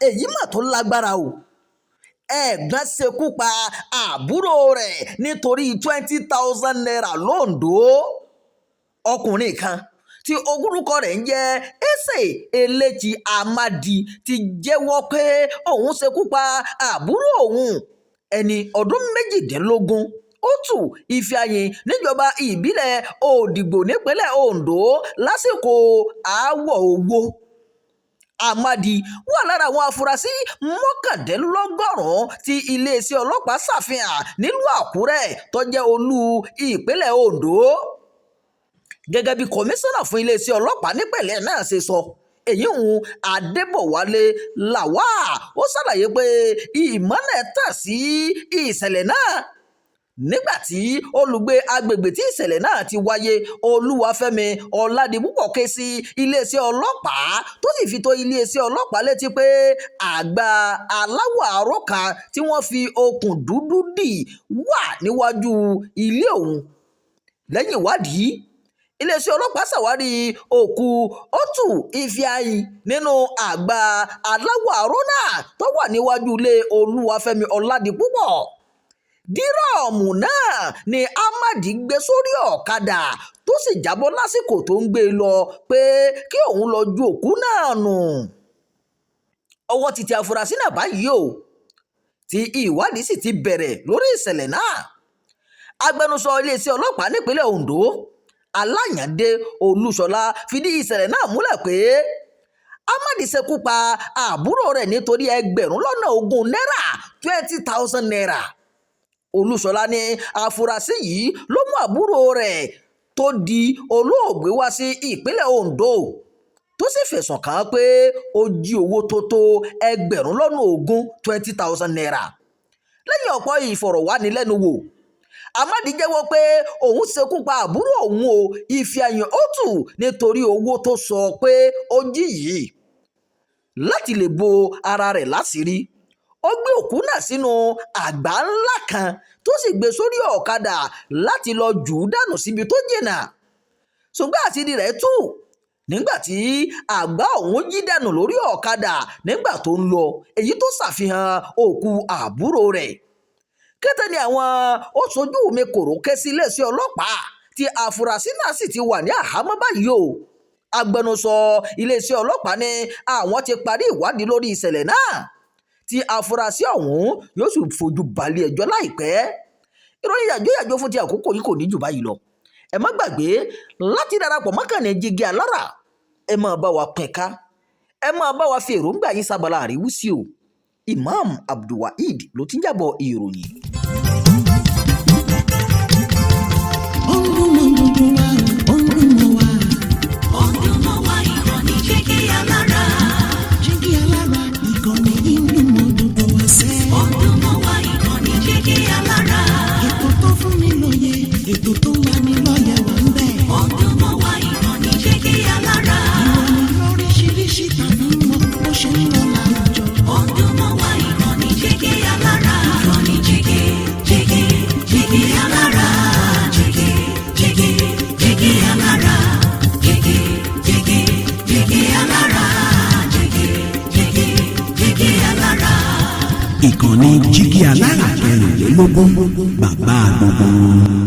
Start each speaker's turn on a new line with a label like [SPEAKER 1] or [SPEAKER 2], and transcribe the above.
[SPEAKER 1] Èyí mà tó lágbára o. Ẹ̀gbọ́n ṣekú pa àbúrò rẹ̀ nítorí ₦20,000 lOńdó. Ọkùnrin kan tí orúkọ rẹ̀ ń jẹ́ Eze Elechi Amadi ti jẹ́wọ́ pé òun ṣekú pa àbúrò òun, ẹni ọdún 18, Otu Ifeanyi, níjọba ìbílẹ̀ Òdìgbò nípínlẹ̀ Ondo lásìkò aáwọ̀ owó. Amadi wà lára àwọn afurasí 99 tí iléeṣẹ́ ọlọ́pàá ṣàfihàn nílùú Àkúrẹ́ tó jẹ́ olú ìpínlẹ̀ Ondo. Gẹ́gẹ́ bí kọmíṣánná fún iléeṣẹ́ ọlọ́pàá nípìnlẹ̀ náà ṣe sọ, èyí-hùn Adébọ̀wálé Lawal, ó ṣàlàyé pé ìmọ́lẹ̀ tàn sí ìṣẹ̀lẹ̀ náà nígbà tí olùgbé agbègbè tí ìṣẹ̀lẹ̀ náà ti wáyé, Olúwàfẹ̀mí Ọ̀làdìpúpọ̀, ké sí iléeṣẹ́ ọlọ́pàá tó sì fi tó iléeṣẹ́ ọlọ́pàá létí pé àgbá aláwọ̀ aró kan tí wọ́n fi okùn dúdú dì wà níwájú ilé òun. Lẹ́yìn ìwádìí, iléeṣẹ́ ọlọ́pàá ṣàwárí òkú Otu Ifeanyi nínú àgbá aláwọ̀ aró náà tó wà níwájú ilé Olúwàfẹ̀mí Ọ̀làdìpúpọ̀. Dírọ́ọ̀mù náà ni Amadi gbé sórí ọ̀kadà tó sì já bọ́ lásìkò tó ń gbé e lọ pé kí òun lọ́ọ́ ju òkú náà nù. Ọwọ́ ti tẹ afurasí náà báyìí o, tí ìwádìí sì ti bẹ̀rẹ̀ lórí ìṣẹ̀lẹ̀ náà. Agbẹnusọ iléeṣẹ́ ọlọ́pàá nípínlẹ̀ Ondo, Aláyàndé Olúṣọlá, fìdí ìṣẹ̀lẹ̀ náà múlẹ̀ pé Amadi ṣekú pa àbúrò rẹ̀ nítorí ẹgbẹ̀rún lọ́nà ogún náírà, ₦20,000. Olúṣọlá ní àfúrásì yìí ló mú àbúrò rẹ̀ tó di olóògbé wá sí ìpínlẹ̀ Ondo, tó sì fẹ̀sùn kàn án pé ó jí owó tó tó ẹgbẹ̀rún lọ́nà ogún, ₦20,000. Lẹ́yìn ọ̀pọ̀ ìfọ̀rọ̀wánilẹ́nuwò, Amadi jẹ́wọ́ pé òun ṣekú pa àbúrò òun o Ifeanyi Otu nítorí owó tó sọ pé ó jí yìí. Láti lè bo ara rẹ̀ láṣìírí, ó gbé òkú náà sínú àgbá ńlá kan tó sì gbé e sórí ọ̀kadà láti lọ́ọ́ jù ú dànù síbi tó jìnnà, ṣùgbọ́n àṣírí rẹ̀ tú nígbà tí àgbá ọ̀hún yí dànù lórí ọ̀kadà nígbà tó ń lọ, èyí tó ṣàfihàn òkú àbúrò rẹ̀. Kété ni àwọn ó ṣojú mi kòró ké sí iléeṣẹ́ ọlọ́pàá, tí àfúrásì náà sì ti wà ní àhámọ́ báyìí o. Agbẹnusọ iléeṣẹ́ ọlọ́pàá ní àwọn ti parí ìwádìí lórí ìṣẹ̀lẹ̀ náà, tí àfúrásì ọ̀hún yóò sì fojú balẹ̀-ẹjọ́ láìpẹ́. Ìròyìn yàjóyàjó fún ti àkókò yìí kò ní jù báyìí lọ. Ẹ má gbàgbé láti darapọ̀ mọ́kànnì Jígí Alára. Ẹ máa bá wa pín ká, ẹ máa bá wa fi èròǹgbà yín sábàlá àríwísí o. Imam Abdulwaheed ló ti ń jábọ̀ ìròyìn.
[SPEAKER 2] Ó ń dún mọ́ gbogbo wa o, ó ń dún mọ́ wa.
[SPEAKER 3] Ó ń dún mọ́ wa, ìkànnì Jígí Alára.
[SPEAKER 2] Jígí Alára, ìkànnì yìí ń dún mọ́ gbogbo wa sẹ́.
[SPEAKER 3] Ó ń dún mọ́ wa, ìkànnì Jígí Alára.
[SPEAKER 2] Ètò tó fún ni lóye, ètò tó ń lani lọ́yẹ̀ wà ń bẹ̀.
[SPEAKER 3] Ó ń dún mọ́ wa, ìkànnì Jígí Alára.
[SPEAKER 2] Ìròyìn lóríṣiríṣi tàbí mọ bó ṣe ń lọ láwùjọ.
[SPEAKER 3] Ó ń dún mọ́ wa, ìkànnì Jígí Alára. Ìkànnì Jígí, Jígí, Jígí Alára. Jígí, Jígí, Jígí Alára. Jígí, Jígí, Jígí Alára. Jígí, Jígí, Jígí Alára.
[SPEAKER 4] Ìkànnì Jígí Alára 24, bàbá gbogbo wọn.